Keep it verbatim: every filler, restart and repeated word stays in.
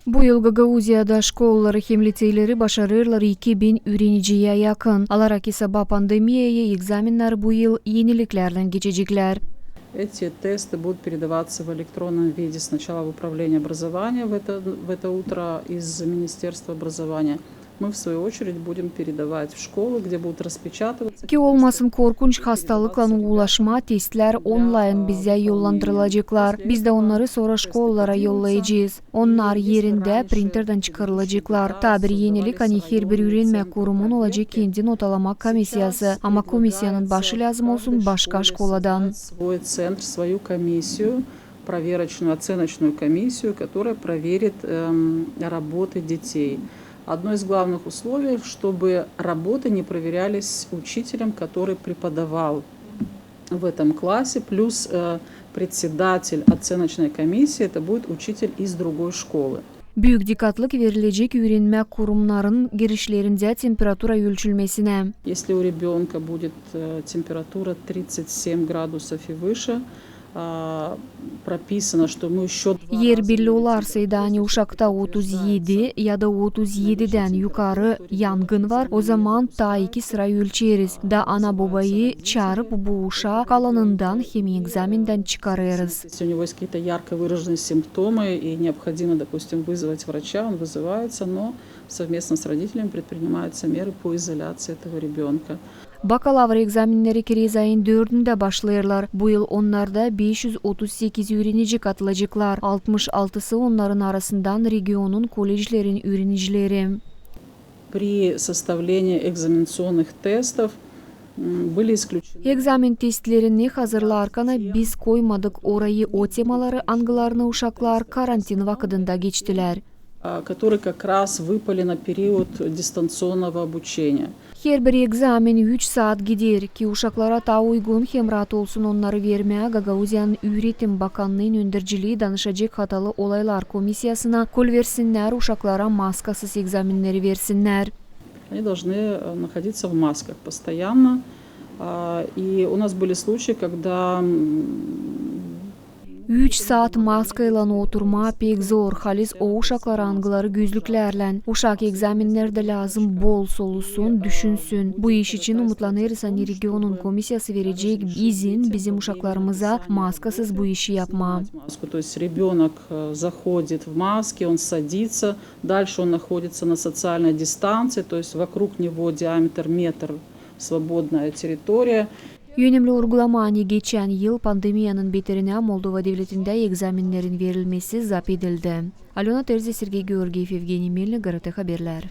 Bu yıl Gagauziyada şkolaları hem liseyleri başarêrlar iki bin üüreniciyä yakın. Alarak isaba pandemiyayı, ekzamennär bu yıl eniliklerdän geçeceklär. Эти тесты будут передаваться в электронном виде сначала в управление образования в это, в это утро из Министерства образования. Мы, в свою очередь, будем передавать в школы, где будут распечатываться. Ki olmasın korkunç hastalıklan ulaşma, testlär onlayn bizä yollandırılaceklar. Biz dä onnarı sora şkolalara yollayacez. Onnar erindä printerdän çıkarılaceklar. Taa bir enilik, ani herbir üürenmä kurumun olacek kendi notalama komissiyası, ama komissiyasının başı lääzım olsun başka şkoladan. Свой центр, свою комиссию, проверочную, оценочную комиссию, которая проверит, эм, работы детей. Одно из главных условий, чтобы работы не проверялись учителем, который преподавал в этом классе, плюс, э, председатель оценочной комиссии, это будет учитель из другой школы. Büük dikkatlık verilecek üürenmä kurumnarın girişlerindä temperatura ölçülmesinä. Если у ребёнка будет, э, температура тридцать семь градусов и выше, а, прописано, что мы ещё два раза не рекомендуем. Eer belli olarsaydı, ani uşakta otuz edi ya da otuz edidän yukarı yangın var, ozaman taa iki sıra ölçeriz da ana-bobayı çaarıp bu uşaa kalanından hem ekzamendän çıkarêrız. Если у него есть какие-то ярко выраженные симптомы и необходимо, допустим, вызвать врача, он вызывается, но совместно с родителями предпринимаются меры по изоляции этого ребёнка. Bakalavr ekzamenneri kirez ayın dördündä başlêêrlar. Bu yıl onnarda beş üz otuz sekiz üürenici katılaceklar. Altmış altısı onnarın arasından regionun kolleclerin üürenicileri. При составлении экзаменационных тестов, м, были исключены. Ekzamen testlerini hazırlarkana biz koymadık orayı o temaları, angılarını uşaklar karantin vakıdında geçtilär. А, которые как раз выпали на период дистанционного обучения. Herbir ekzamen üç saat gider, ki uşaklara taa uygun hem raat olsun onnarı vermää. Gagauziyanın üüretim bakannıın öndercilii danışacek hatalı olaylar komissiyasına, kol versinnär uşaklara maskasız ekzamenneri versinnär. Они должны, э, находиться в масках постоянно. А, и у нас были случаи, когда, м, Üç saat maskaylan oturmaa pek zor, halis o uşaklara, angıları gözlüklärlän. Uşak ekzamennerdä lääzım bol solusun, düşünsün. Bu iş için umutlanêrız, ani regionun komissiyası verecek izin bizim uşaklarımıza maskasız bu işi yapmaa. Маску, то есть ребёнок, э, заходит в маске, он садится, дальше он находится на социальной дистанции, то есть вокруг него диаметр метр, свободная территория. Önemli urgulamaa, ani geçän yıl pandemiyanın beterinä Moldova devletindä ekzamennerin verilmesi zap edildi. Alöna Terzi, Sergey Georgiev, Evgeniy Melnik, GRT Haberlär.